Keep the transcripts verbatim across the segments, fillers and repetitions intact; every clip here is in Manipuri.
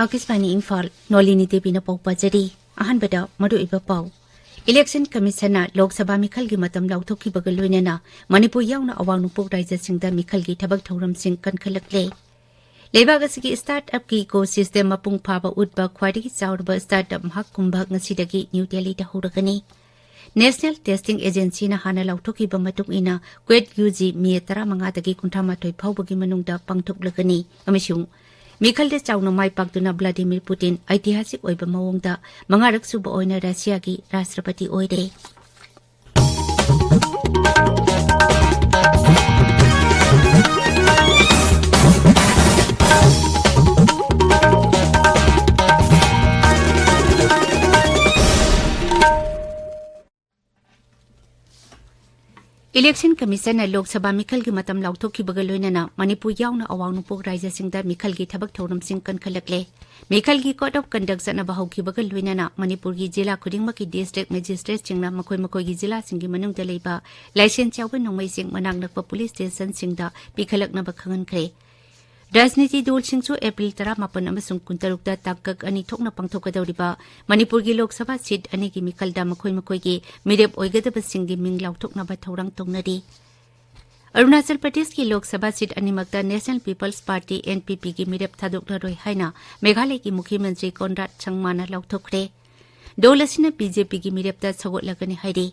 ꯑꯥꯀꯥꯁꯕꯥꯅꯤ ꯏꯝꯐꯥꯜ, ꯅꯣꯂꯤꯅꯤ ꯗꯦꯕꯤꯅ ꯄꯥꯎ ꯄꯥꯖꯔꯤ꯫ ꯑꯍꯥꯟꯕꯗ ꯃꯔꯨꯑꯣꯏꯕ ꯄꯥꯎ꯫ ꯏꯂꯦꯛꯁꯟ ꯀꯃꯤꯁꯟꯅ ꯂꯣꯛ ꯁꯚꯥ ꯃꯤꯈꯜꯒꯤ ꯃꯇꯝ ꯂꯥꯎꯊꯣꯛꯈꯤꯕꯒ ꯂꯣꯏꯅꯅ ꯃꯅꯤꯄꯨꯔ ꯌꯥꯎꯅ ꯑꯋꯥꯡ ꯅꯣꯡꯄꯣꯛ ꯔꯥꯖ꯭ꯌꯁꯤꯡꯗ ꯃꯤꯈꯜꯒꯤ ꯊꯕꯛ ꯊꯧꯔꯝꯁꯤꯡ ꯀꯟꯈꯠꯂꯛꯂꯦ꯫ ꯂꯩꯕꯥꯛ ꯑꯁꯤꯒꯤ ꯁ꯭ꯇꯥꯔꯠ ꯑꯞꯀꯤ ꯏꯀꯣ ꯁꯤꯁꯇꯦꯝ ꯃꯄꯨꯡ ꯐꯥꯕ ꯎꯠꯄ ꯈ꯭ꯋꯥꯏꯗꯒꯤ ꯆꯥꯎꯔꯕ ꯁ꯭ꯇꯥꯔꯠ ꯑꯞ ꯃꯍꯥꯀꯨꯝꯚ ꯉꯁꯤꯗꯒꯤ ꯅ꯭ꯌꯨ ꯗꯦꯜꯂꯤꯗ ꯍꯧꯔꯒꯅꯤ꯫ ꯅꯦꯁꯅꯦꯜ ꯇꯦꯁꯇꯤꯡ ꯑꯦꯖꯦꯟꯁꯤꯅ ꯍꯥꯟꯅ ꯂꯥꯎꯊꯣꯛꯈꯤꯕ ꯃꯇꯨꯡ ꯏꯟꯅ, ꯀ꯭ꯋꯦꯠ ꯌꯨ ꯖꯤ ꯃꯦ ꯇꯔꯥꯃꯉꯥꯗꯒꯤ ꯀꯨꯟꯊ꯭ꯔꯥꯃꯥꯊꯣꯏ ꯐꯥꯎꯕꯒꯤ ꯃꯅꯨꯡꯗ ꯄꯥꯡꯊꯣꯛꯂꯒꯅꯤ ꯑꯃꯁꯨꯡ ꯃꯤꯈꯜꯗ ꯆꯥꯎꯅ ꯃꯥꯏ ꯄꯥꯛꯇꯨꯅ ꯚ꯭ꯂꯥꯗꯤꯃꯤꯔ ꯄꯨꯇꯤꯟ ꯑꯩꯇꯤꯍꯥꯁꯤꯛ ꯑꯣꯏꯕ ꯃꯑꯣꯡꯗ ꯃꯉꯥꯔꯛ ꯁꯨꯕ ꯑꯣꯏꯅ ꯔꯁꯤꯌꯥꯒꯤ ꯔꯥꯁꯇ꯭ꯔꯄꯇꯤ ꯑꯣꯏꯔꯦ꯫ ꯏꯂꯦꯛꯁꯟ ꯀꯃꯤꯁꯟꯅ ꯂꯣꯛ ꯁꯚꯥ ꯃꯤꯈꯜꯒꯤ ꯃꯇꯝ ꯂꯥꯎꯊꯣꯛꯈꯤꯕꯒ ꯂꯣꯏꯅꯅ ꯃꯅꯤꯄꯨꯔ ꯌꯥꯎꯅ ꯑꯋꯥꯡ ꯅꯣꯡꯄꯣꯛ ꯔꯥꯖ꯭ꯌꯁꯤꯡꯗ ꯃꯤꯈꯜꯒꯤ ꯊꯕꯛ ꯊꯧꯔꯝꯁꯤꯡ ꯀꯟꯈꯠꯂꯛꯂꯦ꯫ ꯃꯤꯈꯜꯒꯤ ꯀꯣꯗ ꯑꯣꯐ ꯀꯟꯗꯛ ꯆꯠꯅꯕ ꯍꯧꯈꯤꯕꯒ ꯂꯣꯏꯅꯅ ꯃꯅꯤꯄꯨꯔꯒꯤ ꯖꯤꯂꯥ ꯈꯨꯗꯤꯡꯃꯛꯀꯤ ꯗꯤꯁꯇ꯭ꯔꯤꯛ ꯃꯦꯖꯤꯁꯇ꯭ꯔꯦꯠꯁꯤꯡꯅ ꯃꯈꯣꯏ ꯃꯈꯣꯏꯒꯤ ꯖꯤꯂꯥꯁꯤꯡꯒꯤ ꯃꯅꯨꯡꯗ ꯂꯩꯕ ꯂꯥꯏꯁꯦꯟꯁ ꯌꯥꯎꯕ ꯅꯣꯡꯃꯩꯁꯤꯡ ꯃꯅꯥꯛ ꯅꯛꯄ ꯄꯨꯂꯤꯁ ꯁ꯭ꯇꯦꯁꯟꯁꯤꯡꯗ ꯄꯤꯈꯠꯂꯛꯅꯕ ꯈꯪꯍꯟꯈ꯭ꯔꯦ꯫ ꯔꯥꯖꯅꯤꯇꯤ ꯗꯜꯁꯤꯡꯁꯨ ꯑꯦꯄ꯭ꯔꯤꯜ ꯇꯔꯥꯃꯥꯄꯟ ꯑꯃꯁꯨꯡ ꯀꯨꯟꯇꯔꯨꯛꯇ ꯇꯥꯡꯀꯛ ꯑꯅꯤ ꯊꯣꯛꯅ ꯄꯥꯡꯊꯣꯛꯀꯗꯧꯔꯤꯕ ꯃꯅꯤꯄꯨꯔꯒꯤ ꯂꯣꯛ ꯁꯚꯥ ꯁꯤꯠ ꯑꯅꯤꯒꯤ ꯃꯤꯈꯜꯗ ꯃꯈꯣꯏ ꯃꯈꯣꯏꯒꯤ ꯃꯤꯔꯦꯞ ꯑꯣꯏꯒꯗꯕꯁꯤꯡꯒꯤ ꯃꯤꯡ ꯂꯥꯎꯊꯣꯛꯅꯕ ꯊꯧꯔꯥꯡ ꯇꯧꯅꯔꯤ꯫ ꯑꯔꯨꯅꯥꯆꯜ ꯄ꯭ꯔꯗꯦꯁꯀꯤ ꯂꯣꯛ ꯁꯚꯥ ꯁꯤꯠ ꯑꯅꯤꯃꯛꯇ national peoples party, N P ꯄꯤꯒꯤ ꯃꯤꯔꯦꯞ ꯊꯥꯗꯣꯛꯂꯔꯣꯏ ꯍꯥꯏꯅ ꯃꯦꯘꯥꯂꯌꯒꯤ ꯃꯨꯈ꯭ꯌ ꯃꯟꯇ꯭ꯔꯤ ꯀꯣꯟꯔꯥꯗ ꯁꯪꯃꯥꯅ ꯂꯥꯎꯊꯣꯛꯈ꯭ꯔꯦ꯫ ꯗꯜ ꯑꯁꯤꯅ ꯕꯤ ꯖꯦ ꯄꯤꯒꯤ ꯃꯤꯔꯦꯞꯇ ꯁꯧꯒꯠꯂꯒꯅꯤ ꯍꯥꯏꯔꯤ꯫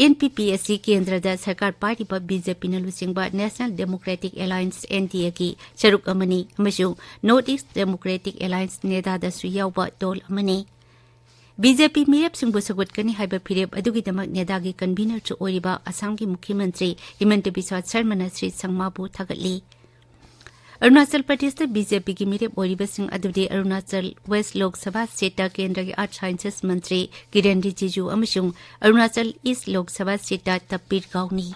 ꯑꯦꯟ ꯄꯤ ꯄꯤ ꯑꯁꯤ ꯀꯦꯟꯗ꯭ꯔꯗ ꯁꯔꯀꯥꯔ ꯄꯥꯏꯔꯤꯕ ꯕꯤ ꯖꯦ ꯄꯤꯅ ꯂꯨꯆꯤꯡꯕ ꯅꯦꯁꯅꯦꯜ ꯗꯦꯃꯣꯀ꯭ꯔꯦꯇꯤꯛ ꯑꯦꯂꯥꯌꯟꯁ, ꯑꯦꯟ ꯗꯤ ꯑꯦꯒꯤ ꯁꯔꯨꯛ ꯑꯃꯅꯤ ꯑꯃꯁꯨꯡ ꯅꯣꯔꯊ ꯏꯁ꯭ꯠ ꯗꯦꯃꯣꯀ꯭ꯔꯦꯇꯤꯛ ꯑꯦꯂꯥꯌꯟꯁ, ꯅꯦꯗꯥꯗꯁꯨ ꯌꯥꯎꯕ ꯗꯜ ꯑꯃꯅꯤ꯫ ꯕꯤ ꯖꯦ ꯄꯤ ꯃꯤꯔꯦꯞꯁꯤꯡꯕꯨ ꯁꯧꯒꯠꯀꯅꯤ ꯍꯥꯏꯕ ꯐꯤꯔꯦꯞ ꯑꯗꯨꯒꯤꯗꯃꯛ ꯅꯦꯗꯥꯒꯤ ꯀꯟꯚꯤꯅꯔꯁꯨ ꯑꯣꯏꯔꯤꯕ ꯑꯁꯥꯝꯒꯤ ꯃꯨꯈ꯭ꯌ ꯃꯟꯇ꯭ꯔꯤ ꯍꯤꯃꯟꯇ ꯕꯤꯁ꯭ꯋ ꯁꯔꯃꯅ ꯁ꯭ꯔꯤ ꯁꯪꯃꯥꯕꯨ ꯊꯥꯒꯠꯂꯤ꯫ ꯑꯔꯨꯅꯥꯆꯜ ꯄ꯭ꯔꯗꯦꯁꯇ ꯕꯤ ꯖꯦ ꯄꯤꯒꯤ ꯃꯤꯔꯦꯞ ꯑꯣꯏꯔꯤꯕꯁꯤꯡ ꯑꯗꯨꯗꯤ ꯑꯔꯨꯅꯥꯆꯜ ꯋꯦꯁ꯭ꯠ ꯂꯣꯛ ꯁꯚꯥ ꯁꯤꯠꯇ ꯀꯦꯟꯗ꯭ꯔꯒꯤ ꯑꯥꯔꯊ ꯁꯥꯏꯟꯁꯦꯁ ꯃꯟꯇ꯭ꯔꯤ ꯀꯤꯔꯦꯟ ꯔꯤꯖꯤꯖꯨ ꯑꯃꯁꯨꯡ ꯑꯔꯨꯅꯥꯆꯜ ꯏꯁ꯭ꯠ ꯂꯣꯛ ꯁꯚꯥ ꯁꯤꯠꯇ ꯇꯞꯄꯤꯔ ꯒꯥꯎꯅꯤ꯫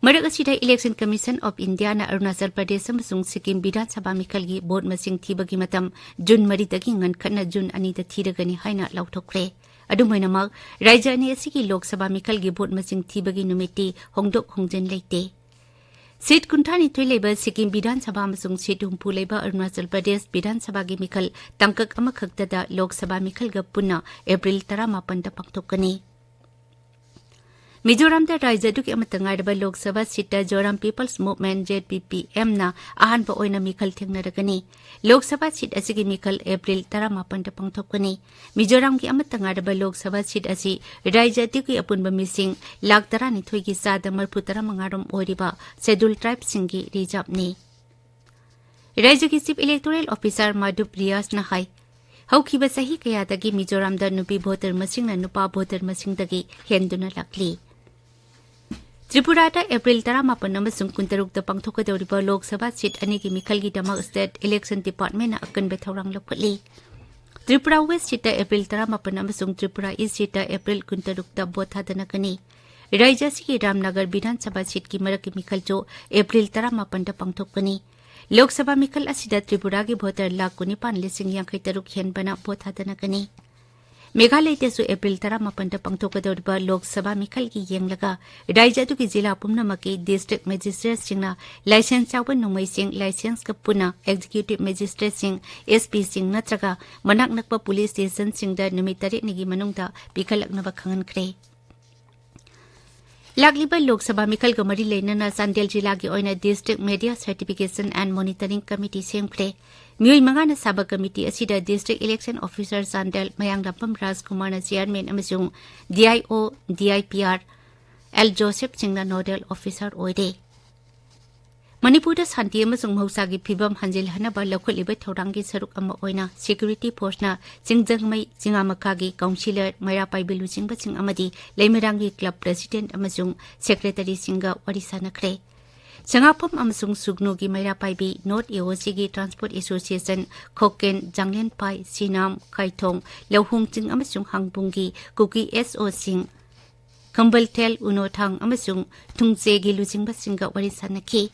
ꯃꯔꯛ ꯑꯁꯤꯗ, ꯏꯂꯦꯛꯁꯟ ꯀꯃꯤꯁꯟ ꯑꯣꯐ ꯏꯟꯗꯤꯌꯥꯅ ꯑꯔꯨꯅꯥꯆꯜ ꯄ꯭ꯔꯗꯦꯁ ꯑꯃꯁꯨꯡ ꯁꯤꯛꯀꯤꯝ ꯕꯤꯙꯥꯟ ꯁꯚꯥ ꯃꯤꯈꯜꯒꯤ ꯚꯣꯠ ꯃꯁꯤꯡ ꯊꯤꯕꯒꯤ ꯃꯇꯝ ꯖꯨꯟ ꯃꯔꯤꯗꯒꯤ ꯉꯟꯈꯠꯅ ꯖꯨꯟ ꯑꯅꯤꯗ ꯊꯤꯔꯒꯅꯤ ꯍꯥꯏꯅ ꯂꯥꯎꯊꯣꯛꯈ꯭ꯔꯦ꯫ ꯑꯗꯨꯝ ꯑꯣꯏꯅꯃꯛ, ꯔꯥꯖ꯭ꯌ ꯑꯅꯤ ꯑꯁꯤꯒꯤ ꯂꯣꯛ ꯁꯚꯥ ꯃꯤꯈꯜꯒꯤ ꯚꯣꯠ ꯃꯁꯤꯡ ꯊꯤꯕꯒꯤ ꯅꯨꯃꯤꯠꯇꯤ ꯍꯣꯡꯗꯣꯛ ꯍꯣꯡꯖꯤꯟ ꯂꯩꯇꯦ꯫ ꯁꯤꯠ ꯀꯨꯟꯊ꯭ꯔꯥ ꯅꯤꯊꯣꯏ ꯂꯩꯕ ꯁꯤꯛꯀꯤꯝ ꯕꯤꯙꯥꯟ ꯁꯚꯥ ꯑꯃꯁꯨꯡ ꯁꯤꯠ ꯍꯨꯝꯐꯨ ꯂꯩꯕ ꯑꯔꯨꯅꯥꯆꯜ ꯄ꯭ꯔꯗꯦꯁ ꯕꯤꯙꯥꯟ ꯁꯚꯥꯒꯤ ꯃꯤꯈꯜ ꯇꯥꯡꯀꯛ ꯑꯃꯈꯛꯇꯗ ꯂꯣꯛ ꯁꯚꯥ ꯃꯤꯈꯜꯒ ꯄꯨꯟꯅ ꯑꯦꯄ꯭ꯔꯤꯜ ꯇꯔꯥꯃꯥꯄꯟꯗ ꯄꯥꯡꯊꯣꯛꯀꯅꯤ꯫ ꯃꯤꯖꯣꯔꯥꯝꯗ ꯔꯥꯖ꯭ꯌ ꯑꯗꯨꯒꯤ ꯑꯃꯠꯇ ꯉꯥꯏꯔꯕ Lok Sabha ꯁꯤꯠꯇ ꯖꯣꯔꯥꯝ peoples movement, J ꯄꯤ ꯄꯤ ꯑꯦꯝꯅ ꯑꯍꯥꯟꯕ ꯑꯣꯏꯅ ꯃꯤꯈꯜ ꯊꯦꯡꯅꯔꯒꯅꯤ꯫ ꯂꯣꯛ ꯁꯚꯥ ꯁꯤꯠ ꯑꯁꯤꯒꯤ ꯃꯤꯈꯜ ꯑꯦꯄ꯭ꯔꯤꯜ ꯇꯔꯥꯃꯥꯄꯟꯗ ꯄꯥꯡꯊꯣꯛꯀꯅꯤ꯫ ꯃꯤꯖꯣꯔꯥꯝꯒꯤ ꯑꯃꯠꯇ ꯉꯥꯏꯔꯕ ꯂꯣꯛ ꯁꯚꯥ ꯁꯤꯠ ꯑꯁꯤ ꯔꯥꯖ꯭ꯌ ꯑꯗꯨꯒꯤ ꯑꯄꯨꯟꯕ ꯃꯤꯁꯤꯡ ꯂꯥꯈ ꯇꯔꯥꯅꯤꯊꯣꯏꯒꯤ ꯆꯥꯗ ꯃꯔꯤꯐꯨ ꯇꯔꯥꯃꯉꯥ ꯔꯣꯝ ꯑꯣꯏꯔꯤꯕ ꯁꯦꯗꯨꯜ ꯇ꯭ꯔꯥꯏꯕꯁꯤꯡꯒꯤ ꯔꯤꯖꯥꯔꯕꯅꯤ꯫ ꯔꯥꯖ꯭ꯌꯒꯤ ꯆꯤꯐ ꯏꯂꯦꯛꯇꯣꯔꯦꯜ ꯑꯣꯐꯤꯁꯥꯔ ꯃꯥꯙꯨꯞ ꯔꯤꯌꯥꯁꯅ ꯍꯥꯏ, ꯍꯧꯈꯤꯕ ꯆꯍꯤ ꯀꯌꯥꯗꯒꯤ ꯃꯤꯖꯣꯔꯥꯝꯗ ꯅꯨꯄꯤ ꯚꯣꯇꯔ ꯃꯁꯤꯡꯅ ꯅꯨꯄꯥ ꯚꯣꯇꯔ ꯃꯁꯤꯡꯗꯒꯤ ꯍꯦꯟꯗꯨꯅ ꯂꯥꯛꯂꯤ꯫ ꯇ꯭ꯔꯤꯄꯨꯔꯥꯗ ꯑꯦꯄ꯭ꯔꯤꯜ ꯇꯔꯥꯃꯥꯄꯟ ꯑꯃꯁꯨꯡ ꯀꯨꯟꯇꯔꯨꯛꯇ ꯄꯥꯡꯊꯣꯛꯀꯗꯧꯔꯤꯕ ꯂꯣꯛ ꯁꯚꯥ ꯁꯤꯠ ꯑꯅꯤꯒꯤ ꯃꯤꯈꯜꯒꯤꯗꯃꯛ ꯁ꯭ꯇꯦꯠ ꯏꯂꯦꯛꯁꯟ ꯗꯤꯄꯥꯔꯠꯃꯦꯟꯠꯅ ꯑꯀꯟꯕ ꯊꯧꯔꯥꯡ ꯂꯧꯈꯠꯂꯤ꯫ ꯇ꯭ꯔꯤꯄꯨꯔꯥ ꯋꯦꯁ ꯁꯤꯠꯇ ꯑꯦꯄ꯭ꯔꯤꯜ ꯇꯔꯥꯃꯥꯄꯟ ꯑꯃꯁꯨꯡ ꯇ꯭ꯔꯤꯄꯨꯔꯥ ꯏꯁ ꯁꯤꯠꯇ ꯑꯦꯄ꯭ꯔꯤꯜ ꯀꯨꯟꯇꯔꯨꯛꯇ ꯚꯣꯠ ꯊꯥꯗꯅꯒꯅꯤ꯫ ꯔꯥꯖ꯭ꯌ ꯑꯁꯤꯒꯤ ꯔꯥꯝꯅꯒꯔ ꯕꯤꯙꯥꯟ ꯁꯚꯥ ꯁꯤꯠꯀꯤ ꯃꯔꯛꯀꯤ ꯃꯤꯈꯜꯁꯨ ꯑꯦꯄ꯭ꯔꯤꯜ ꯇꯔꯥꯃꯥꯄꯟꯗ ꯄꯥꯡꯊꯣꯛꯀꯅꯤ꯫ ꯂꯣꯛ ꯁꯚꯥ ꯃꯤꯈꯜ ꯑꯁꯤꯗ ꯇ꯭ꯔꯤꯄꯨꯔꯥꯒꯤ ꯚꯣꯇꯔ ꯂꯥꯈ ꯀꯨꯟꯅꯤꯄꯥꯟ ꯂꯤꯁꯤꯡ ꯌꯥꯡꯈꯩ ꯇꯔꯨꯛ ꯍꯦꯟꯕꯅ ꯚꯣꯠ ꯊꯥꯗꯅꯒꯅꯤ꯫ ꯃꯦꯘꯥꯂꯌꯗꯁꯨ ꯑꯦꯄ꯭ꯔꯤꯜ ꯇꯔꯥꯃꯥꯄꯟꯗ ꯄꯥꯡꯊꯣꯛꯀꯗꯧꯔꯤꯕ ꯂꯣꯛ ꯁꯚꯥ ꯃꯤꯈꯜꯒꯤ ꯌꯦꯡꯂꯒ ꯔꯥꯖ꯭ꯌ ꯑꯗꯨꯒꯤ ꯖꯤꯂꯥ ꯄꯨꯝꯅꯃꯛꯀꯤ ꯗꯤꯁꯇ꯭ꯔꯤꯛ ꯃꯦꯖꯤꯁꯇ꯭ꯔꯦꯠꯁꯤꯡꯅ ꯂꯥꯏꯁꯦꯟꯁ ꯌꯥꯎꯕ ꯅꯣꯡꯃꯩꯁꯤꯡ, ꯂꯥꯏꯁꯦꯟꯁꯀ ꯄꯨꯟꯅ ꯑꯦꯛꯖꯤꯀ꯭ꯌꯨꯇꯤꯚ ꯃꯦꯖꯤꯁꯇ꯭ꯔꯦꯠꯁꯤꯡ, ꯑꯦꯁ ꯄꯤꯁꯤꯡ ꯅꯠꯇ꯭ꯔꯒ ꯃꯅꯥꯛ ꯅꯛꯄ ꯄꯨꯂꯤꯁ ꯁ꯭ꯇꯦꯁꯟꯁꯤꯡꯗ ꯅꯨꯃꯤꯠ ꯇꯔꯦꯠꯅꯤꯒꯤ ꯃꯅꯨꯡꯗ ꯄꯤꯈꯠꯂꯛꯅꯕ ꯈꯪꯍꯟꯈ꯭ꯔꯦ꯫ ꯂꯥꯛꯂꯤꯕ ꯂꯣꯛ ꯁꯚꯥ ꯃꯤꯈꯜꯒ ꯃꯔꯤ ꯂꯩꯅꯅ ꯆꯥꯟꯗꯦꯜ ꯖꯤꯂꯥꯒꯤ ꯑꯣꯏꯅ district media certification and monitoring committee ꯁꯦꯝꯈ꯭ꯔꯦ꯫ ꯃꯤꯑꯣꯏ ꯃꯉꯥꯅ ꯁꯥꯕ ꯀꯃꯤꯇꯤ ꯑꯁꯤꯗ district election officer Chandel Mayanglambam ꯔꯥꯖꯀꯨꯃꯥꯔꯅ ꯆꯤꯌꯥꯔꯃꯦꯟ ꯑꯃꯁꯨꯡ D I O, D I P R, L Joseph ꯁꯤꯡꯅ ꯅꯣꯗꯦꯜ ꯑꯣꯐꯤꯁꯥꯔ ꯑꯣꯏꯔꯦ꯫ ꯃꯅꯤꯄꯨꯔꯗ ꯁꯥꯟꯇꯤ ꯑꯃꯁꯨꯡ ꯃꯍꯧꯁꯥꯒꯤ ꯐꯤꯕꯝ ꯍꯟꯖꯤꯜꯍꯟꯅꯕ ꯂꯧꯈꯠꯂꯤꯕ ꯊꯧꯔꯥꯡꯒꯤ ꯁꯔꯨꯛ ꯑꯃ ꯑꯣꯏꯅ ꯁꯦꯀ꯭ꯌꯨꯔꯤꯇꯤ ꯐꯣꯔꯁꯅ ꯆꯤꯡꯖꯪꯃꯩ, ꯆꯤꯉꯥꯃꯈꯥꯒꯤ ꯀꯥꯎꯟꯁꯤꯂꯔ, ꯃꯩꯔꯥ ꯄꯥꯏꯕꯤ ꯂꯨꯆꯤꯡꯕꯁꯤꯡ ꯑꯃꯗꯤ ꯂꯩꯃꯔꯥꯝꯒꯤ ꯀ꯭ꯂꯕ ꯄ꯭ꯔꯁꯤꯗꯦꯟꯠ ꯑꯃꯁꯨꯡ ꯁꯦꯀ꯭ꯔꯦꯇꯔꯤꯁꯤꯡꯒ ꯋꯥꯔꯤ ꯁꯥꯅꯈ꯭ꯔꯦ꯫ ꯁꯉꯥꯐꯝ ꯑꯃꯁꯨꯡ ꯁꯨꯒꯅꯨꯒꯤ ꯃꯩꯔꯥ ꯄꯥꯏꯕꯤ, ꯅꯣꯔꯠ ꯑꯦ ꯑꯣ ꯁꯤꯒꯤ ꯇ꯭ꯔꯥꯟꯁꯄꯣꯔꯠ ꯑꯦꯁꯣꯁꯤꯌꯦꯁꯟ, ꯈꯣꯀꯦꯟ, ꯖꯥꯡꯂꯦꯟꯄꯥꯏ, ꯁꯤꯅꯥꯝ, ꯈꯥꯏꯊꯣꯡ, ꯂꯧꯍꯣꯡꯆꯤꯡ ꯑꯃꯁꯨꯡ ꯍꯥꯡꯕꯨꯡꯒꯤ ꯀꯨꯀꯤ ꯑꯦꯁ ꯑꯣꯁꯤꯡ, ꯈꯝꯕꯜꯊꯦꯜ, ꯎꯅꯣꯊꯥꯡ ꯑꯃꯁꯨꯡ ꯊꯨꯡꯆꯦꯒꯤ ꯂꯨꯆꯤꯡꯕꯁꯤꯡꯒ ꯋꯥꯔꯤ ꯁꯥꯅꯈꯤ꯫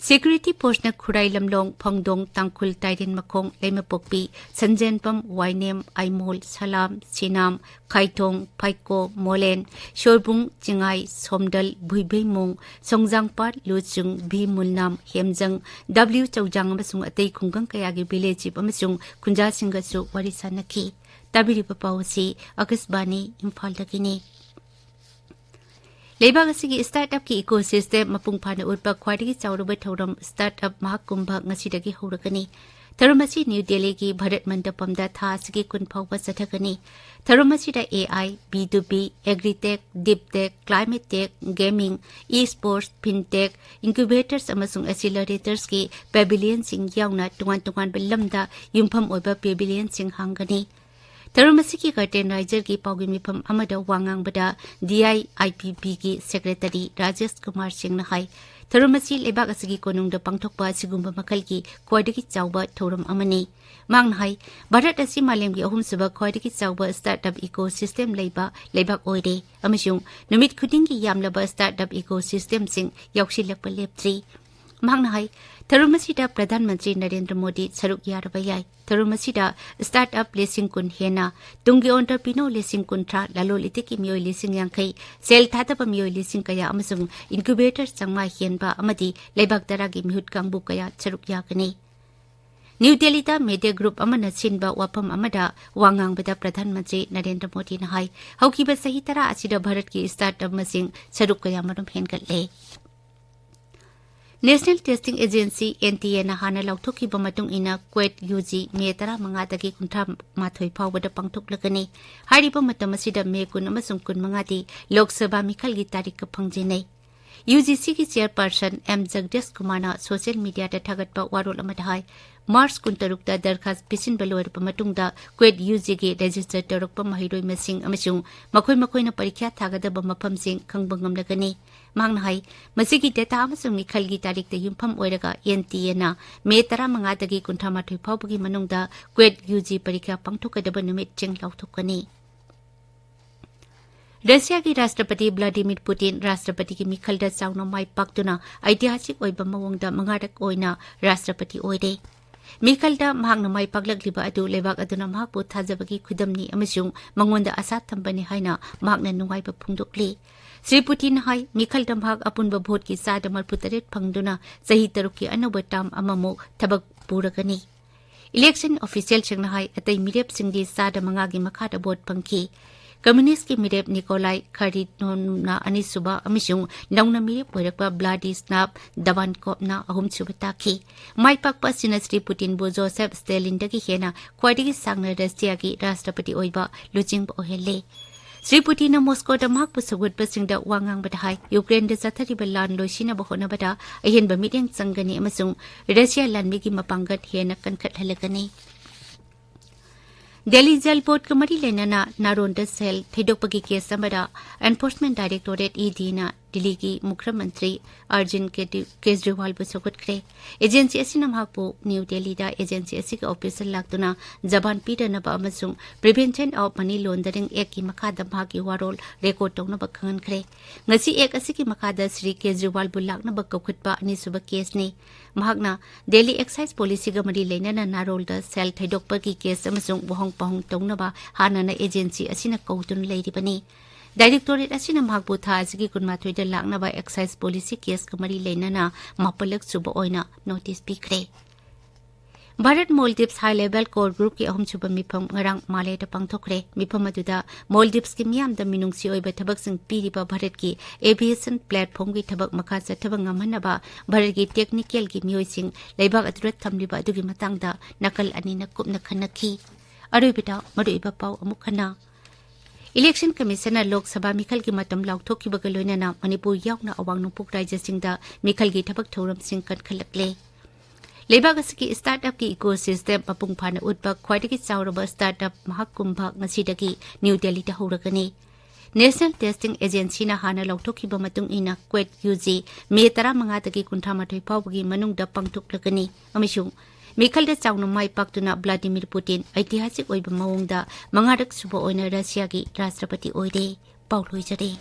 Security forceꯅ ꯈꯨꯔꯥꯏ ꯂꯝꯂꯣꯡ, ꯐꯣꯡꯗꯣꯡ, ꯇꯥꯡꯈꯨꯜ, ꯇꯥꯏꯔꯦꯟꯃꯈꯣꯡ, ꯂꯩꯃꯄꯣꯛꯄꯤ, ꯁꯟꯖꯦꯟꯕꯝ, ꯋꯥꯏꯅꯦꯝ, ꯑꯥꯏꯃꯣꯜ, ꯁꯂꯥꯝ, ꯁꯤꯅꯥꯝ, ꯈꯥꯏꯊꯣꯡ, ꯐꯥꯏꯀꯣ, ꯃꯣꯂꯦꯟ, ꯁꯣꯏꯕꯨꯡ, ꯆꯤꯡꯉꯥꯏ, ꯁꯣꯝꯗꯜ, ꯚꯨꯏꯚꯩꯃꯣꯡ, ꯁꯣꯡꯖꯥꯡꯄꯥꯠ, ꯂꯨꯆꯨꯡ, ꯚꯤ ꯃꯨꯜꯅꯥꯝ, ꯍꯦꯝꯖꯪ, ꯗꯕ꯭ꯂꯤꯎ ꯆꯧꯖꯥꯡ ꯑꯃꯁꯨꯡ ꯑꯇꯩ ꯈꯨꯡꯒꯪ ꯀꯌꯥꯒꯤ village chief ꯑꯃꯁꯨꯡ ꯈꯨꯟꯖꯥꯁꯤꯡꯒꯁꯨ ꯋꯥꯔꯤ ꯁꯥꯅꯈꯤ꯫ ꯇꯥꯕꯤꯔꯤꯕ ꯄꯥꯎ ꯑꯁꯤ ꯑꯀꯥꯁꯕꯥꯅꯤ ꯏꯝꯐꯥꯜꯗꯒꯤꯅꯤ꯫ ꯂꯩꯕꯥꯛ ꯑꯁꯤꯒꯤ startup ꯀꯤ ecosystem ꯃꯄꯨꯡ ꯐꯥꯅ ꯎꯠꯄ ꯈ꯭ꯋꯥꯏꯗꯒꯤ ꯆꯥꯎꯔꯕ ꯊꯧꯔꯝ startup ꯃꯍꯥꯀꯨꯝꯚ ꯉꯁꯤꯗꯒꯤ ꯍꯧꯔꯒꯅꯤ꯫ ꯊꯧꯔꯝ ꯑꯁꯤ ꯅ꯭ꯌꯨ ꯗꯦꯜꯂꯤꯒꯤ ꯚꯥꯔꯠ ꯃꯟꯗꯄꯝꯗ ꯊꯥ ꯑꯁꯤꯒꯤ ꯀꯨꯟ ꯐꯥꯎꯕ ꯆꯠꯊꯒꯅꯤ꯫ ꯊꯧꯔꯝ ꯑꯁꯤꯗ A I, B two B, Agritech, Deep Tech, Climate Tech, Gaming, E-Sports, Fintech, Incubators ꯑꯃꯁꯨꯡ Accelerators ꯀꯤ pavilion ꯁꯤꯡ ꯌꯥꯎꯅ ꯇꯣꯉꯥꯟ ꯇꯣꯉꯥꯟꯕ ꯂꯝꯗ ꯌꯨꯝꯐꯝ ꯑꯣꯏꯕ pavilion ꯁꯤꯡ ꯍꯥꯡꯒꯅꯤ꯫ ꯊꯧꯔꯝ ꯑꯁꯤꯒꯤ curtain raiser ꯒꯤ ꯄꯥꯎꯒꯤ ꯃꯤꯐꯝ ꯑꯃꯗ ꯋꯥ ꯉꯥꯡꯕꯗ D I I P B ꯒꯤ secretary ꯔꯥꯖꯦꯁ ꯀꯨꯃꯥꯔ ꯁꯤꯡꯅ ꯍꯥꯏ, ꯊꯧꯔꯝ ꯑꯁꯤ ꯂꯩꯕꯥꯛ ꯑꯁꯤꯒꯤ ꯀꯣꯅꯨꯡꯗ ꯄꯥꯡꯊꯣꯛꯄ ꯑꯁꯤꯒꯨꯝꯕ ꯃꯈꯜꯒꯤ ꯈ꯭ꯋꯥꯏꯗꯒꯤ ꯆꯥꯎꯕ ꯊꯧꯔꯝ ꯑꯃꯅꯤ꯫ ꯃꯍꯥꯛꯅ ꯍꯥꯏ, ꯚꯥꯔꯠ ꯑꯁꯤ ꯃꯥꯂꯦꯝꯒꯤ ꯑꯍꯨꯝꯁꯨꯕ ꯈ꯭ꯋꯥꯏꯗꯒꯤ ꯆꯥꯎꯕ startup ecosystem ꯂꯩꯕ ꯂꯩꯕꯥꯛ ꯑꯣꯏꯔꯦ ꯑꯃꯁꯨꯡ ꯅꯨꯃꯤꯠ ꯈꯨꯗꯤꯡꯒꯤ ꯌꯥꯝꯂꯕ startup ecosystem ꯁꯤꯡ ꯌꯥꯎꯁꯤꯜꯂꯛꯄ ꯂꯦꯞꯇ꯭ꯔꯤ꯫ ꯃꯍꯥꯛꯅ ꯍꯥꯏ, ꯊꯧꯔꯝ ꯑꯁꯤꯗ ꯄ꯭ꯔꯙꯥꯟ ꯃꯟꯇ꯭ꯔꯤ ꯅꯔꯦꯟꯗ꯭ꯔ ꯃꯣꯗꯤ ꯁꯔꯨꯛ ꯌꯥꯔꯕ ꯌꯥꯏ꯫ ꯊꯧꯔꯝ ꯑꯁꯤꯗ startup ꯂꯤꯁꯤꯡ ꯀꯨꯟ ꯍꯦꯟꯅ, ꯇꯨꯡꯒꯤ entrepreneur ꯂꯤꯁꯤꯡ ꯀꯨꯟꯊ꯭ꯔꯥ, ꯂꯂꯣꯟ ꯏꯇꯤꯛꯀꯤ ꯃꯤꯑꯣꯏ ꯂꯤꯁꯤꯡ ꯌꯥꯡꯈꯩ, ꯁꯦꯜ ꯊꯥꯗꯕ ꯃꯤꯑꯣꯏ ꯂꯤꯁꯤꯡ ꯀꯌꯥ ꯑꯃꯁꯨꯡ incubator ꯆꯥꯝꯃꯉꯥ ꯍꯦꯟꯕ ꯑꯃꯗꯤ ꯂꯩꯕꯥꯛ ꯇꯔꯥꯒꯤ ꯃꯤꯍꯨꯠ ꯀꯥꯡꯕꯨ ꯀꯌꯥ ꯁꯔꯨꯛ ꯌꯥꯒꯅꯤ꯫ ꯅ꯭ꯌꯨ ꯗꯦꯜꯂꯤꯗ ꯃꯦꯗꯤꯌꯥ ꯒ꯭ꯔꯨꯞ ꯑꯃꯅ ꯁꯤꯟꯕ ꯋꯥꯐꯝ ꯑꯃꯗ ꯋꯥ ꯉꯥꯡꯕꯗ ꯄ꯭ꯔꯙꯥꯟ ꯃꯟꯇ꯭ꯔꯤ ꯅꯔꯦꯟꯗ꯭ꯔ ꯃꯣꯗꯤꯅ ꯍꯥꯏ, ꯍꯧꯈꯤꯕ ꯆꯍꯤ ꯇꯔꯥ ꯑꯁꯤꯗ ꯚꯥꯔꯠꯀꯤ startup ꯃꯁꯤꯡ ꯁꯔꯨꯛ ꯀꯌꯥꯃꯔꯨꯝ ꯍꯦꯟꯒꯠꯂꯦ꯫ National Testing Agency, N T A ꯅ ꯍꯥꯟꯅ ꯂꯥꯎꯊꯣꯛꯈꯤꯕ ꯃꯇꯨꯡ ꯏꯟꯅ, ꯀ꯭ꯋꯦꯠ ꯌꯨ ꯖꯤ ꯃꯦ ꯇꯔꯥꯃꯉꯥꯗꯒꯤ ꯀꯨꯟꯊ꯭ꯔꯥ ꯃꯥꯊꯣꯏ ꯐꯥꯎꯕꯗ ꯄꯥꯡꯊꯣꯛꯂꯒꯅꯤ꯫ ꯍꯥꯏꯔꯤꯕ ꯃꯇꯝ ꯑꯁꯤꯗ ꯃꯦ ꯀꯨꯟ ꯑꯃꯁꯨꯡ ꯀꯨꯟꯃꯉꯥꯗꯤ ꯂꯣꯛ ꯁꯚꯥ ꯃꯤꯈꯜꯒꯤ ꯇꯥꯔꯤꯛꯀ ꯐꯪꯖꯤꯟꯅꯩ꯫ ꯌꯨ ꯖꯤ ꯁꯤꯒꯤ chairperson ꯑꯦꯝ ꯖꯒꯗꯤꯁ ꯀꯨꯃꯥꯔꯅ social media ꯗ ꯊꯥꯒꯠꯄ ꯋꯥꯔꯣꯜ ꯑꯃꯗ ꯍꯥꯏ, ꯃꯥꯔꯆ ꯀꯨꯟꯇꯔꯨꯛꯇ ꯗꯔꯈꯥꯁ ꯄꯤꯁꯤꯟꯕ ꯂꯣꯏꯔꯕ ꯃꯇꯨꯡꯗ, ꯀ꯭ꯋꯦꯠ ꯌꯨ ꯖꯤꯒꯤ register ꯇꯧꯔꯛꯄ ꯃꯍꯩꯔꯣꯏ ꯃꯁꯤꯡ ꯑꯃꯁꯨꯡ ꯃꯈꯣꯏ ꯃꯈꯣꯏꯅ ꯄꯔꯤꯈ꯭ꯌꯥ ꯊꯥꯒꯗꯕ ꯃꯐꯝꯁꯤꯡ ꯈꯪꯕ ꯉꯝꯂꯒꯅꯤ꯫ ꯃꯍꯥꯛꯅ ꯍꯥꯏ, ꯃꯁꯤꯒꯤ data ꯑꯃꯁꯨꯡ ꯃꯤꯈꯜꯒꯤ ꯇꯥꯔꯤꯛꯇ ꯌꯨꯝꯐꯝ ꯑꯣꯏꯔꯒ N T A ꯅ ꯃꯦ ꯇꯔꯥꯃꯉꯥꯗꯒꯤ ꯀꯨꯟꯊ꯭ꯔꯥꯃꯥꯊꯣꯏ ꯐꯥꯎꯕꯒꯤ ꯃꯅꯨꯡꯗ ꯀ꯭ꯋꯦꯠ ꯌꯨ ꯖꯤ ꯄꯔꯤꯈ꯭ꯌꯥ ꯄꯥꯡꯊꯣꯛꯀꯗꯕ ꯅꯨꯃꯤꯠꯁꯤꯡ ꯂꯥꯎꯊꯣꯛꯀꯅꯤ꯫ ꯔꯁꯤꯌꯥꯒꯤ ꯔꯥꯁꯇ꯭ꯔꯄꯇꯤ ꯚ꯭ꯂꯥꯗꯤꯃꯤꯔ ꯄꯨꯇꯤꯟ ꯔꯥꯁꯇ꯭ꯔꯄꯇꯤꯒꯤ ꯃꯤꯈꯜꯗ ꯆꯥꯎꯅ ꯃꯥꯏ ꯄꯥꯛꯇꯨꯅ ꯏꯇꯤꯍꯥꯁꯤꯛ ꯑꯣꯏꯕ ꯃꯑꯣꯡꯗ ꯃꯉꯥꯔꯛ ꯑꯣꯏꯅ ꯔꯥꯁꯇ꯭ꯔꯄꯇꯤ ꯑꯣꯏꯔꯦ꯫ ꯃꯤꯈꯜꯗ ꯃꯍꯥꯛꯅ ꯃꯥꯏ ꯄꯥꯛꯂꯛꯂꯤꯕ ꯑꯗꯨ ꯂꯩꯕꯥꯛ ꯑꯗꯨꯅ ꯃꯍꯥꯛꯄꯨ ꯊꯥꯖꯕꯒꯤ ꯈꯨꯗꯝꯅꯤ ꯑꯃꯁꯨꯡ ꯃꯉꯣꯟꯗ ꯑꯁꯥ ꯊꯝꯕꯅꯤ ꯍꯥꯏꯅ ꯃꯍꯥꯛꯅ ꯅꯨꯡꯉꯥꯏꯕ ꯐꯣꯡꯗꯣꯛꯂꯤ꯫ ꯁ꯭ꯔꯤ ꯄꯨꯇꯤꯟꯅ ꯍꯥꯏ, ꯃꯤꯈꯜꯗ ꯃꯍꯥꯛ ꯑꯄꯨꯟꯕ ꯚꯣꯠꯀꯤ ꯆꯥꯗ ꯃꯔꯤꯐꯨ ꯇꯔꯦꯠ ꯐꯪꯗꯨꯅ ꯆꯍꯤ ꯇꯔꯨꯛꯀꯤ ꯑꯅꯧꯕ ꯇꯥꯔꯝ ꯑꯃꯃꯨꯛ ꯊꯕꯛ ꯄꯨꯔꯒꯅꯤ꯫ ꯏꯂꯦꯛꯁꯟ ꯑꯣꯐꯤꯁꯤꯌꯦꯜꯁꯤꯡꯅ ꯍꯥꯏ, ꯑꯇꯩ ꯃꯤꯔꯦꯞꯁꯤꯡꯗꯤ ꯆꯥꯗ ꯃꯉꯥꯒꯤ ꯃꯈꯥꯗ ꯚꯣꯠ ꯐꯪꯈꯤ꯫ ꯀꯝꯃ꯭ꯌꯨꯅꯤꯁ꯭ꯠꯀꯤ ꯃꯤꯔꯦꯞ ꯅꯤꯀꯣꯂꯥꯏ ꯈꯥꯔꯤꯗꯣꯅꯣꯚꯅ ꯑꯅꯤꯁꯨꯕ ꯑꯃꯁꯨꯡ ꯅꯧꯅ ꯃꯤꯔꯦꯞ ꯑꯣꯏꯔꯛꯄ ꯕ꯭ꯂꯥꯗꯤꯁ꯭ꯂꯥꯚ ꯗꯕꯥꯟꯀꯣꯚꯅ ꯑꯍꯨꯝꯁꯨꯕ ꯇꯥꯈꯤ꯫ ꯃꯥꯏ ꯄꯥꯛꯄ ꯑꯁꯤꯅ ꯁ꯭ꯔꯤ ꯄꯨꯇꯤꯟꯕꯨ ꯖꯣꯁꯦꯐ ꯁ꯭ꯇꯦꯂꯤꯟꯗꯒꯤ ꯍꯦꯟꯅ ꯈ꯭ꯋꯥꯏꯗꯒꯤ ꯁꯥꯡꯅ ꯔꯁꯤꯌꯥꯒꯤ ꯔꯥꯁꯇ꯭ꯔꯄꯇꯤ ꯑꯣꯏꯕ ꯂꯨꯆꯤꯡꯕ ꯑꯣꯏꯍꯜꯂꯦ꯫ ꯁ꯭ꯔꯤ ꯄꯨꯇꯤꯟꯅ ꯃꯣꯁꯀꯣꯗ ꯃꯍꯥꯛꯄꯨ ꯁꯧꯒꯠꯄꯁꯤꯡꯗ ꯋꯥ ꯉꯥꯡꯕꯗ ꯍꯥꯏ, ꯌꯨꯀ꯭ꯔꯦꯟꯗ ꯆꯠꯊꯔꯤꯕ ꯂꯥꯟ ꯂꯣꯏꯁꯤꯟꯅꯕ ꯍꯣꯠꯅꯕꯗ ꯑꯍꯦꯟꯕ ꯃꯤꯠꯌꯦꯡ ꯆꯪꯒꯅꯤ ꯑꯃꯁꯨꯡ ꯔꯁꯤꯌꯥ ꯂꯥꯟꯃꯤꯒꯤ ꯃꯄꯥꯡꯒꯜ ꯍꯦꯟꯅ ꯀꯟꯈꯠꯍꯜꯂꯒꯅꯤ꯫ ꯗꯦꯜꯂꯤ ꯖꯜ ꯕꯣꯔꯗꯀ ꯃꯔꯤ ꯂꯩꯅꯅ ꯅꯥꯔꯣꯟꯗ ꯁꯦꯜ ꯊꯩꯗꯣꯛꯄꯒꯤ ꯀꯦꯁ ꯑꯃꯗ ꯑꯦꯟꯐꯣꯔꯁꯃꯦꯟꯠ ꯗꯥꯏꯔꯦꯛꯇꯣꯔꯦꯠ, ꯏ ꯗꯤꯅ ꯗꯤꯜꯂꯤꯒꯤ ꯃꯨꯈ꯭ꯌ ꯃꯟꯇ꯭ꯔꯤ ꯑꯔꯖꯨꯟ ꯀꯦꯗꯤ-, ꯀꯦꯖ꯭ꯔꯤꯋꯥꯜꯕꯨ ꯁꯧꯒꯠꯈ꯭ꯔꯦ꯫ ꯑꯦꯖꯦꯟꯁꯤ ꯑꯁꯤꯅ ꯃꯍꯥꯛꯄꯨ ꯅ꯭ꯌꯨ ꯗꯦꯜꯂꯤꯗ ꯑꯦꯖꯦꯟꯁꯤ ꯑꯁꯤꯒꯤ ꯑꯣꯐꯤꯁꯇ ꯂꯥꯛꯇꯨꯅ ꯖꯕꯥꯟ ꯄꯤꯗꯅꯕ ꯑꯃꯁꯨꯡ Prevention of Money Laundering Actꯀꯤ ꯃꯈꯥꯗ ꯃꯍꯥꯛꯀꯤ ꯋꯥꯔꯣꯜ ꯔꯦꯀꯣꯔꯗ ꯇꯧꯅꯕ ꯈꯪꯍꯟꯈ꯭ꯔꯦ꯫ ꯉꯁꯤ ꯑꯦꯛ ꯑꯁꯤꯒꯤ ꯃꯈꯥꯗ ꯁ꯭ꯔꯤ ꯀꯦꯖ꯭ꯔꯤꯋꯥꯜꯕꯨ ꯂꯥꯛꯅꯕ ꯀꯧꯈꯠꯄ ꯑꯅꯤꯁꯨꯕ ꯀꯦꯁꯅꯤ꯫ ꯃꯍꯥꯛꯅ ꯗꯦꯜꯂꯤ ꯑꯦꯛꯁꯥꯏꯖ ꯄꯣꯂꯤꯁꯤꯒ ꯃꯔꯤ ꯂꯩꯅꯅ ꯅꯥꯔꯣꯜꯗ ꯁꯦꯜ ꯊꯩꯗꯣꯛꯄꯒꯤ ꯀꯦꯁ ꯑꯃꯁꯨꯡ ꯋꯥꯍꯪ ꯄꯥꯎꯍꯪ ꯇꯧꯅꯕ ꯍꯥꯟꯅꯅ ꯑꯦꯖꯦꯟꯁꯤ ꯑꯁꯤꯅ ꯀꯧꯗꯨꯅ ꯂꯩꯔꯤꯕꯅꯤ꯫ ꯗꯥꯏꯔꯦꯛꯇꯣꯔꯦꯠ ꯑꯁꯤꯅ ꯃꯍꯥꯛꯄꯨ ꯊꯥ ꯑꯁꯤꯒꯤ ꯀꯨꯟꯃꯥꯊꯣꯏꯗ ꯂꯥꯛꯅꯕ ꯑꯦꯛꯁꯥꯏꯖ ꯄꯣꯂꯤꯁꯤ ꯀꯦꯁꯀ ꯃꯔꯤ ꯂꯩꯅꯅ ꯃꯥꯄꯜꯂꯛ ꯁꯨꯕ ꯑꯣꯏꯅ ꯅꯣꯇꯤꯁ ꯄꯤꯈ꯭ꯔꯦ꯫ ꯚꯥꯔꯠ ꯃꯣꯜꯗꯤꯚꯁ ꯍꯥꯏ ꯂꯦꯚꯦꯜ ꯀꯣꯔ ꯒ꯭ꯔꯨꯞꯀꯤ ꯑꯍꯨꯝꯁꯨꯕ ꯃꯤꯐꯝ ꯉꯔꯥꯡ ꯃꯥꯂꯦꯗ ꯄꯥꯡꯊꯣꯛꯈ꯭ꯔꯦ꯫ ꯃꯤꯐꯝ ꯑꯗꯨꯗ ꯃꯣꯜꯗꯤꯚꯁꯀꯤ ꯃꯤꯌꯥꯝꯗ ꯃꯤꯅꯨꯡꯁꯤ ꯑꯣꯏꯕ ꯊꯕꯛꯁꯤꯡ ꯄꯤꯔꯤꯕ ꯚꯥꯔꯠꯀꯤ ꯑꯦꯚꯤꯌꯦꯁꯟ ꯄ꯭ꯂꯦꯠꯐꯣꯝꯒꯤ ꯊꯕꯛ ꯃꯈꯥ ꯆꯠꯊꯕ ꯉꯝꯍꯟꯅꯕ ꯚꯥꯔꯠꯀꯤ ꯇꯦꯛꯅꯤꯀꯦꯜꯒꯤ ꯃꯤꯑꯣꯏꯁꯤꯡ ꯂꯩꯕꯥꯛ ꯑꯗꯨꯗ ꯊꯝꯂꯤꯕ ꯑꯗꯨꯒꯤ ꯃꯇꯥꯡꯗ ꯅꯥꯀꯜ ꯑꯅꯤꯅ ꯀꯨꯞꯅ ꯈꯟꯅꯈꯤ꯫ ꯑꯔꯣꯏꯕꯗ ꯃꯔꯨꯑꯣꯏꯕ ꯄꯥꯎ ꯑꯃꯨꯛ ꯍꯟꯅ꯫ ꯏꯂꯦꯛꯁꯟ ꯀꯃꯤꯁꯟꯅ ꯂꯣꯛ ꯁꯚꯥ ꯃꯤꯈꯜꯒꯤ ꯃꯇꯝ ꯂꯥꯎꯊꯣꯛꯈꯤꯕꯒ ꯂꯣꯏꯅꯅ ꯃꯅꯤꯄꯨꯔ ꯌꯥꯎꯅ ꯑꯋꯥꯡ ꯅꯣꯡꯄꯣꯛ ꯔꯥꯖ꯭ꯌꯁꯤꯡꯗ ꯃꯤꯈꯜꯒꯤ ꯊꯕꯛ ꯊꯧꯔꯝꯁꯤꯡ ꯀꯟꯈꯠꯂꯛꯂꯦ꯫ ꯂꯩꯕꯥꯛ ꯑꯁꯤꯒꯤ ꯁ꯭ꯇꯥꯔꯠ ꯑꯞꯀꯤ ꯏꯀꯣ ꯁꯤꯁꯇꯦꯝ ꯃꯄꯨꯡ ꯐꯥꯅ ꯎꯠꯄ ꯈ꯭ꯋꯥꯏꯗꯒꯤ ꯆꯥꯎꯔꯕ ꯁ꯭ꯇꯥꯔꯠ ꯑꯞ ꯃꯍꯥꯀꯨꯝꯚ ꯉꯁꯤꯗꯒꯤ ꯅ꯭ꯌꯨ ꯗꯦꯜꯂꯤꯗ ꯍꯧꯔꯒꯅꯤ꯫ ꯅꯦꯁꯅꯦꯜ ꯇꯦꯁꯇꯤꯡ ꯑꯦꯖꯦꯟꯁꯤꯅ ꯍꯥꯟꯅ ꯂꯥꯎꯊꯣꯛꯈꯤꯕ ꯃꯇꯨꯡ ꯏꯟꯅ, ꯀ꯭ꯋꯦꯠ ꯌꯨ ꯖꯤ, ꯃꯦ ꯇꯔꯥꯃꯉꯥꯗꯒꯤ ꯀꯨꯟꯊ꯭ꯔꯥꯃꯥꯊꯣꯏ ꯐꯥꯎꯕꯒꯤ ꯃꯅꯨꯡꯗ ꯄꯥꯡꯊꯣꯛꯂꯒꯅꯤ ꯑꯃꯁꯨꯡ ꯃꯤꯈꯜꯗ ꯆꯥꯎꯅ ꯃꯥꯏ ꯄꯥꯛꯇꯨꯅ ꯚ꯭ꯂꯥꯗꯤꯃꯤꯔ ꯄꯨꯇꯤꯟ ꯑꯩꯇꯤꯍꯥꯁꯤꯛ ꯑꯣꯏꯕ ꯃꯑꯣꯡꯗ ꯃꯉꯥꯔꯛ ꯁꯨꯕ ꯑꯣꯏꯅ ꯔꯁꯤꯌꯥꯒꯤ ꯔꯥꯁꯇ꯭ꯔꯄꯇꯤ ꯑꯣꯏꯔꯦ꯫ ꯄꯥꯎ ꯂꯣꯏꯖꯔꯦ꯫